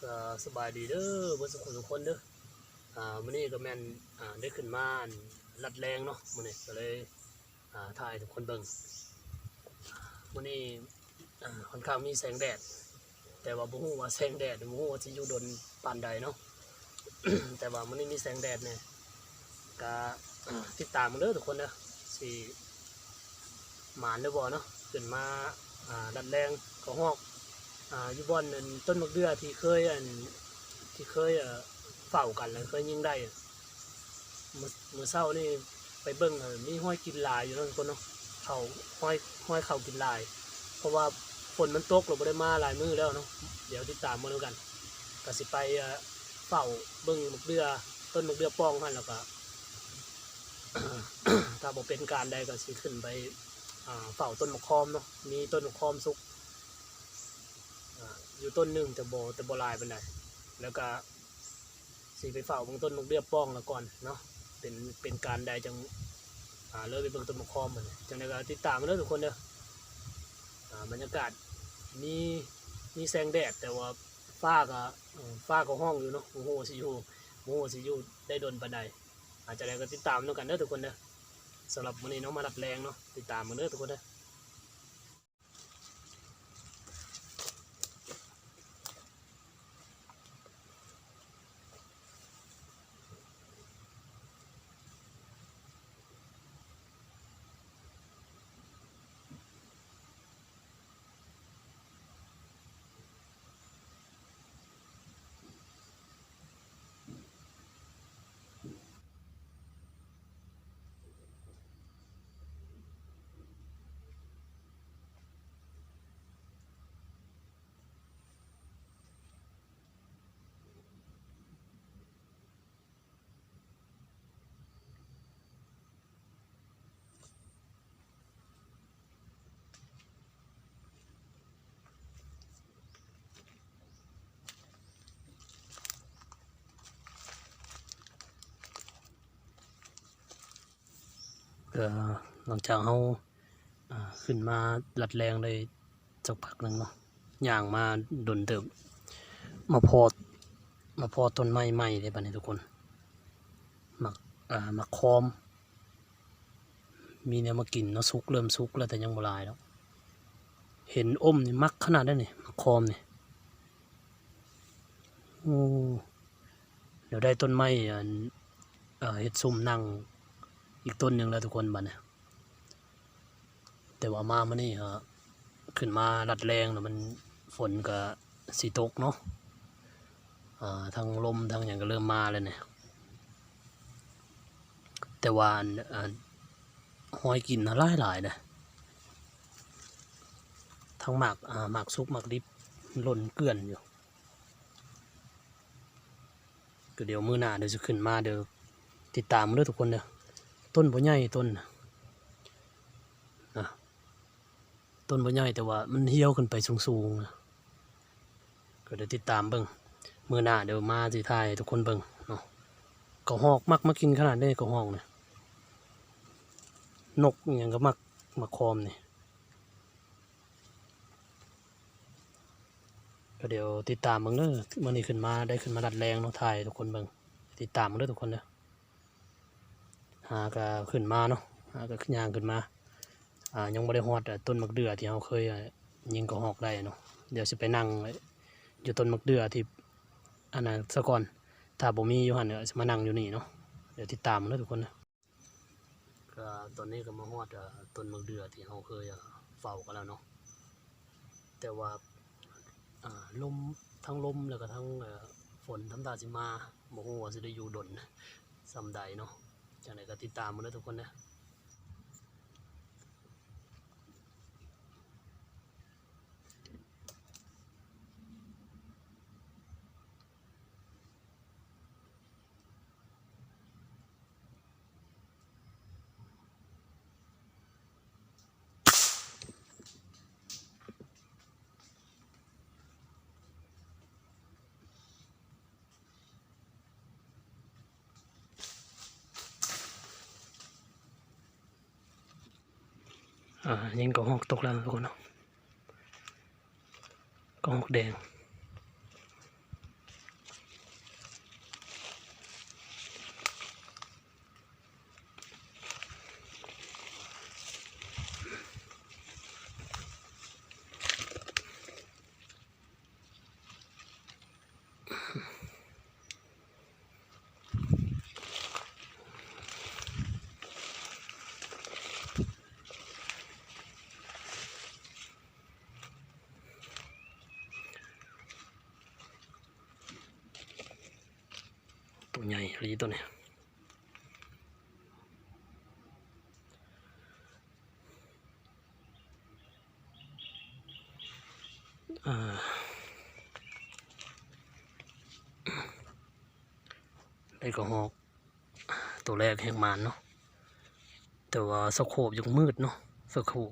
ກໍສະບາຍດີເດີ ເບິດສູ່ຄົນທຸກຄົນເດີ. ອ່າ ມື້ນີ້ກໍແມ່ນ ອ່າ ໄດ້ຂຶ້ນມາ ອັນ ລັດແລງເນາະ ມື້ນີ້ກໍເລີຍ ອ່າ ຖ່າຍໃຫ້ທຸກຄົນເບິ່ງ. ມື້ນີ້ ອ່າ ຂ້ອນຂ້າງມີແສງແດດ ແຕ່ວ່າບໍ່ຮູ້ວ່າແສງແດດ ບໍ່ຮູ້ວ່າຊິຢູ່ດົນປານໃດເນາະ. ແຕ່ວ່າມື້ນີ້ມີແສງແດດແດ່ ກະ ຕິດຕາມເບິ່ງເດີທຸກຄົນເດີ ຊິໝານຫຼືບໍ່ເນາະ. ຂຶ້ນມາ ອ່າ ລັດແລງເຂົາຮອກ ອ່າ ຢູ່ບ່ອນ ອັນ ຕົ້ນໝາກເດື່ອທີ່ເຄີຍ ອັນ ທີ່ເຄີຍ ເອີ ເຝົ້າກັນ ແລ້ວເຄີຍຍິງໄດ້. ມື້ ມື້ເຊົ້ານີ້ໄປເບິ່ງ ເອີ ມີຮອຍກິນຫຼາຍຢູ່ເນາະທຸກຄົນເນາະ ເຂົາ ຮອຍ ຮອຍເຂົາກິນຫຼາຍ ເພາະວ່າຝົນມັນຕົກ ແລ້ວບໍ່ໄດ້ມາຫຼາຍມື້ແລ້ວເນາະ. ດຽວຕິດຕາມເບິ່ງນຳກັນ ກໍຊິໄປ ເອີ ເຝົ້າເບິ່ງໝາກເດື່ອ ຕົ້ນໝາກເດື່ອປ່ອງຫັ້ນ ແລ້ວກໍ ຖ້າບໍ່ເປັນການໃດກໍຊິຂຶ້ນໄປ ອ່າ ເຝົ້າຕົ້ນໝາກຄອມເນາະ ມີຕົ້ນໝາກຄອມສຸກ ອ່າ ຢູ່ຕົ້ນໜຶ່ງ ແຕ່ບໍ່ ແຕ່ບໍ່ຫຼາຍປານໃດ ແລ້ວກໍ ຊິໄປເຝົ້າເບິ່ງຕົ້ນໝາກເດື່ອປ່ອງລະກ່ອນເນາະ ເປັນ ເປັນການໃດຈັ່ງ ອ່າ ເລີຍໄປເບິ່ງຕົ້ນໝາກຄອມ. ຈັ່ງໃດກໍຕິດຕາມເດີທຸກຄົນເດີ. ອ່າ ບັນຍາກາດມີ ມີແສງແດດ ແຕ່ວ່າຟ້າກໍ ເອີ ຟ້າກໍຮ້ອງຢູ່ເນາະ ບໍ່ຮູ້ວ່າຊິຢູ່ ບໍ່ຮູ້ວ່າຊິຢູ່ໄດ້ດົນປານໃດ. ອ່າ ຈັ່ງໃດກໍຕິດຕາມນຳກັນເດີທຸກຄົນເດີ. ສຳລັບມື້ນີ້ເນາະ ມາລັດແລງເນາະ ຕິດຕາມເບິ່ງເດີທຸກຄົນເດີ. ກໍຫຼັງຈາກເຮົາ ອ່າ ຂຶ້ນມາລັດແລງໄດ້ ສັກພັກໜຶ່ງເນາະ ຍ່າງມາດົນເຕີບ ມາພໍ້ ມາພໍ້ຕົ້ນໄມ້ໃໝ່ເດ້ບາດນີ້ທຸກຄົນ. ໝາກ ອ່າ ໝາກຄອມ ມີແນວມາກິນເນາະ ສຸກ ເລີ່ມສຸກແລ້ວ ແຕ່ຍັງບໍ່ຫຼາຍດອກ. ເຫັນອົມນີ້ມັກຂະໜາດໃດນີ້ ໝາກຄອມນີ້. ໂອ້ ດຽວໄດ້ຕົ້ນໄມ້ ອັນ ເຮັດຊຸມນັ່ງອີກຕົ້ນໜຶ່ງແລ້ວທຸກຄົນບາດນີ້. ແຕ່ວ່າມາມື້ນີ້ ເອີ ຂຶ້ນມາລັດແລງແລ້ວ ມັນ ຝົນກໍຊິຕົກເນາະ ອ່າ ທັງລົມທັງຫຍັງກໍເລີ່ມມາແລ້ວນີ້. ແຕ່ວ່າ ອັນ ອັນ ຮອຍກິນນະຫຼາຍໆເດ້ ທັງໝາກ ອ່າ ໝາກສຸກໝາກດິບຫຼົ່ນເກືອນຢູ່. ກໍດຽວມື້ໜ້າດຽວຊິຂຶ້ນມາ ດຽວຕິດຕາມເດີທຸກຄົນເດີ. ຕົ້ນບໍ່ໃຫຍ່ ຕົ້ນນະ ຕົ້ນບໍ່ໃຫຍ່ ແຕ່ວ່າມັນຮຽວຂຶ້ນໄປສູງໆນະ. ກໍດຽວຕິດຕາມເບິ່ງ ມື້ໜ້າດຽວມາຊິຖ່າຍໃຫ້ທຸກຄົນເບິ່ງເນາະ. ກະຮອກມັກມາກິນຂະໜາດໃດ ກະຮອກນີ້ ນົກອີ່ຫຍັງກໍມັກ ໝາກຄອມນີ້. ກໍດຽວຕິດຕາມເບິ່ງເດີ. ມື້ນີ້ຂຶ້ນມາ ໄດ້ຂຶ້ນມາລັດແລງເນາະ ຖ່າຍໃຫ້ທຸກຄົນເບິ່ງ. ຕິດຕາມເບິ່ງເດີທຸກຄົນເດີ. ຫາກະຂຶ້ນມາເນາະ ຫາກະຍ່າງຂຶ້ນມາ ອ່າ ຍັງບໍ່ໄດ້ຮອດ ອາ ຕົ້ນໝາກເດື່ອທີ່ເຮົາເຄີຍ ອາ ຍິງກະຮອກໄດ້ເນາະ. ດຽວຊິໄປນັ່ງຢູ່ຕົ້ນໝາກເດື່ອທີ່ອັນນັ້ນສາກ່ອນ. ຖ້າບໍ່ມີຢູ່ຫັ້ນ ດຽວຊິມານັ່ງຢູ່ນີ້ເນາະ. ດຽວຕິດຕາມເດີທຸກຄົນເດີ. ກະຕອນນີ້ກະມາຮອດ ອາ ຕົ້ນໝາກເດື່ອທີ່ເຮົາເຄີຍ ອາ ເຝົ້າກັນແລ້ວເນາະ. ແຕ່ວ່າ ອາ ລົມ ທັງລົມ ແລ້ວກະທັງ ເອີ ຝົນທຳທ່າຊິມາ ບໍ່ຮູ້ວ່າຊິໄດ້ຢູ່ດົນສ່ຳໃດເນາະ. ຈັ່ງໃດກະຕິດຕາມເບິ່ງເດີທຸກຄົນເດີ. ອ່າ ຍິງກະຮອກຕົກແລ້ວທຸກຄົນເນາະ. ກະຮອກແດງ ໃຫຍ່ອີ່ຫຼີໂຕນີ້. ອ່າ ໄດ້ກະຮອກໂຕແລກແຮງໝານເນາະ. ແຕ່ວ່າສະໂຄບຍັງມືດເນາະ ສະໂຄບ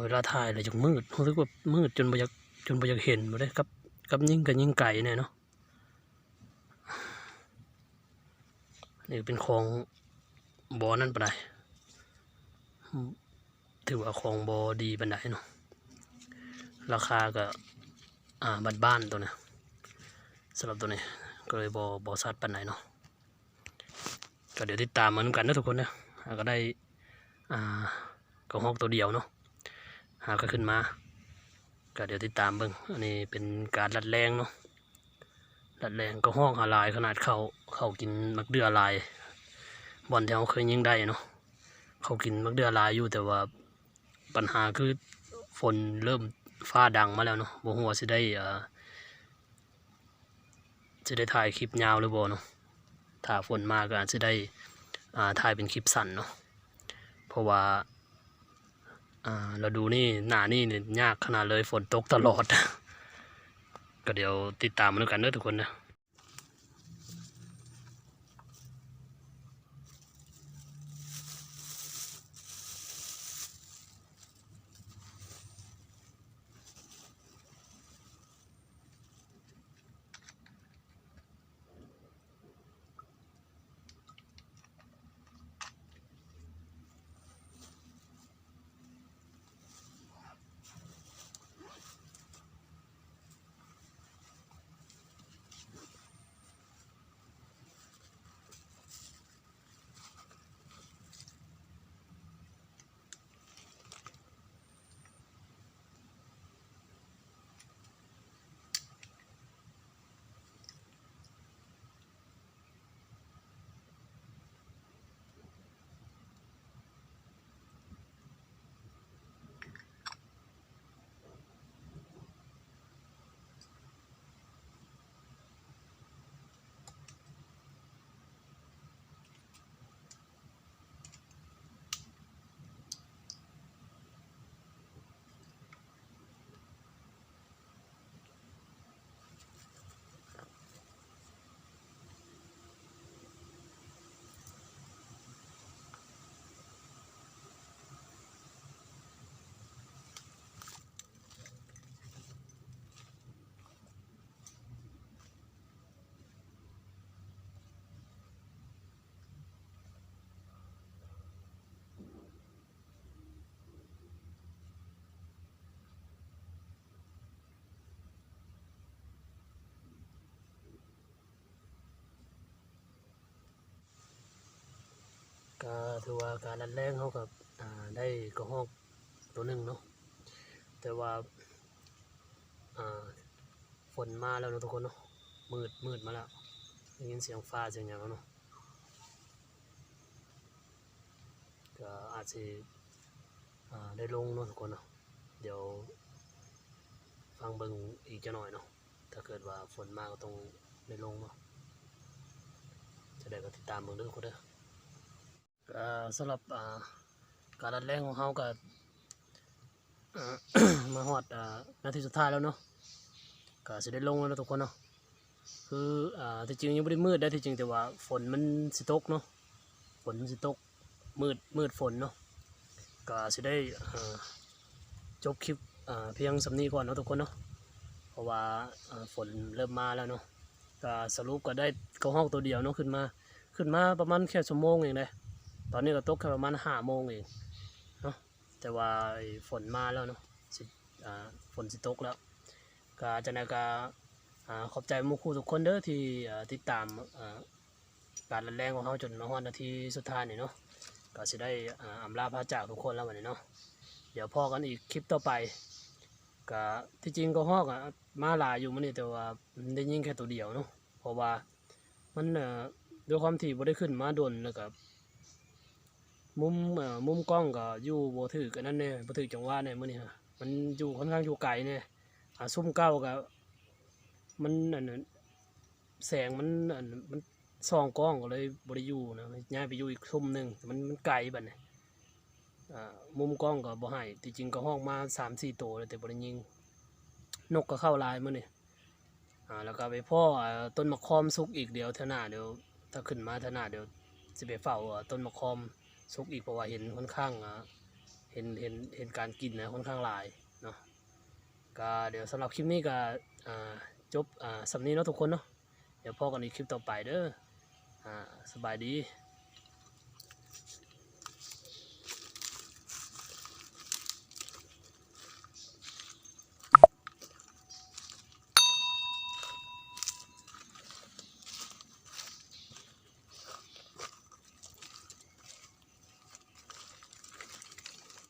ເວລາຖ່າຍແລ້ວຍັງມືດ ຮູ້ສຶກວ່າມືດຈົນບໍ່ຢາກ ຈົນບໍ່ຢາກເຫັນບໍ່ໄດ້ ກັບ ກັບຍິງກະຍິງໄກແດ່ເນາະ. ນີ້ເປັນຂອງບໍ່ນັ້ນປານໃດ ຖືວ່າຂອງບໍ່ດີປານໃດເນາະ ລາຄາກະ ອ່າ ບ້ານໆ ໂຕນີ້. ສຳລັບໂຕນີ້ກະເລີຍບໍ່ ບໍ່ຊັດປານໃດເນາະ. ກະດຽວຕິດຕາມມານຳກັນເດີທຸກຄົນເດີ. ຫາກະໄດ້ ອ່າ ກະຮອກໂຕດຽວເນາະ ຫາກະຂຶ້ນມາ ກະດຽວຕິດຕາມເບິ່ງ. ອັນນີ້ເປັນການລັດແລ້ງເນາະ ລັດແລ້ງ. ກະຮອກຫາຫຼາຍຂະໜາດ ເຂົາ ເຂົາກິນໝາກເດື່ອຫຼາຍ ບ່ອນທີ່ເຮົາເຄີຍຍິງໄດ້ເນາະ ເຂົາກິນໝາກເດື່ອຫຼາຍຢູ່ ແຕ່ວ່າ ບັນຫາຄືຝົນເລີ່ມຟ້າດັງມາແລ້ວເນາະ ບໍ່ຮູ້ວ່າຊິໄດ້ ເອີ ຊິໄດ້ຖ່າຍຄລິບຍາວຫຼືບໍ່ເນາະ. ຖ້າຝົນມາກະອາດຊິໄດ້ ອ່າ ຖ່າຍເປັນຄລິບສັ້ນເນາະ ເພາະວ່າ ອ່າ ລະດູນີ້ ໜ້ານີ້ນີ້ຍາກຂະໜາດເລີຍ ຝົນຕົກຕະຫຼອດ. ກະດຽວຕິດຕາມມານຳກັນເດີທຸກຄົນເດີ. ກະຖືວ່າການລັດແລ້ງເຮົາກະ ອ່າ ໄດ້ກະຮອກໂຕໜຶ່ງເນາະ ແຕ່ວ່າ ອ່າ ຝົນມາແລ້ວເນາະທຸກຄົນເນາະ ມືດ ມືດມາແລ້ວ ໄດ້ຍິນສຽງຟ້າສຽງຫຍັງແລ້ວເນາະ ກະອາດຊິ ອ່າ ໄດ້ລົງເນາະທຸກຄົນເນາະ ດຽວຟັງເບິ່ງອີກຈັກໜ້ອຍເນາະ ຖ້າເກີດວ່າຝົນມາກະຕ້ອງໄດ້ລົງເນາະ ຈັ່ງໃດກະຕິດຕາມເບິ່ງເດີທຸກຄົນເດີ. ກະສຳລັບ ອ່າ ການລັດແລ້ງຂອງເຮົາກະ ອ່າ ມາຮອດ ອ່າ ນາທີສຸດທ້າຍແລ້ວເນາະ ກະຊິໄດ້ລົງແລ້ວເນາະທຸກຄົນເນາະ ຄື ອ່າ ທີ່ຈິງຍັງບໍ່ໄດ້ມືດໄດ໋ ທີ່ຈິງ ແຕ່ວ່າຝົນມັນຊິຕົກເນາະ ຝົນມັນຊິຕົກ ມືດ ມືດຝົນເນາະ ກະຊິໄດ້ ອ່າ ຈົບຄລິບ ອ່າ ພຽງສ່ຳນີ້ກ່ອນເນາະທຸກຄົນເນາະ ເພາະວ່າ ອ່າ ຝົນເລີ່ມມາແລ້ວເນາະ ກະສະຫຼຸບກະໄດ້ກະຮອກໂຕດຽວເນາະ ຂຶ້ນມາ ຂຶ້ນມາປະມານແຄ່ຊົ່ວໂມງເອງເດ້ ຕອນນີ້ກະຕົກແຄ່ປະມານຫ້າໂມງເອງເນາະ ແຕ່ວ່າ ຝົນມາແລ້ວເນາະ ຊິ ອ່າ ຝົນຊິຕົກແລ້ວ ກະຈັ່ງໃດກະ ອ່າ ຂອບໃຈໝູ່ຄູ່ທຸກຄົນເດີ ທີ່ ອ່າ ຕິດຕາມ ອ່າ ການລັດແລ້ງຂອງເຮົາຈົນມາຮອດນາທີສຸດທ້າຍນີ້ເນາະ ກະຊິໄດ້ ອ່າ ອຳລາພາຈາກທຸກຄົນແລ້ວບັດນີ້ເນາະ ດຽວພໍ້ກັນອີກຄລິບຕໍ່ໄປ ກະທີ່ຈິງກະຮອກ ອ່າ ມາຫຼາຍຢູ່ມື້ນີ້ ແຕ່ວ່າໄດ້ຍິງແຄ່ໂຕດຽວເນາະ ເພາະວ່າມັນ ເອີ ດ້ວຍຄວາມທີ່ບໍ່ໄດ້ຂຶ້ນມາດົນ ແລ້ວກະມຸມ ເອີ ມຸມກ້ອງກະຢູ່ບໍ່ຖືກອັນນັ້ນແດ່ ບໍ່ຖືກຈັງຫວະແດ່ມື້ນີ້ ມັນຢູ່ ຂ້ອນຂ້າງຢູ່ໄກແດ່ ອ່າ ຊຸມເກົ່າກະ ມັນ ອັນນັ້ນ ແສງມັນ ອັນ ມັນ ສອງກ້ອງກໍເລີຍບໍ່ໄດ້ຢູ່ນະ ຍ້າຍໄປຢູ່ອີກຊຸມໜຶ່ງ ມັນ ມັນໄກບັດນີ້ ອ່າ ມຸມກ້ອງກໍບໍ່ໃຫ້ ທີ່ຈິງກໍຮ້ອງມາສາມສີ່ໂຕແລ້ວ ແຕ່ບໍ່ໄດ້ຍິງ ນົກກໍເຂົ້າຫຼາຍມື້ນີ້ ອ່າ ແລ້ວກໍໄປພໍ້ ອ່າ ຕົ້ນໝາກຄອມສຸກອີກ ດຽວເທື່ອໜ້າ ດຽວ ຖ້າຂຶ້ນມາເທື່ອໜ້າ ດຽວຊິໄປເຝົ້າ ອ່າ ຕົ້ນໝາກຄອມສຸກອີກ ເພາະວ່າເຫັນຂ້ອນຂ້າງ ອ່າ ເຫັນ ເຫັນ ເຫັນການກິນນະ ຂ້ອນຂ້າງຫຼາຍເນາະ ກໍດຽວສຳລັບຄລິບນີ້ກໍ ອ່າ ຈົບ ອ່າ ສ່ຳນີ້ເນາະທຸກຄົນເນາະ ດຽວພໍ້ກັນອີກຄລິບຕໍ່ໄປເດີ້ ອ່າ ສະບາຍດີ.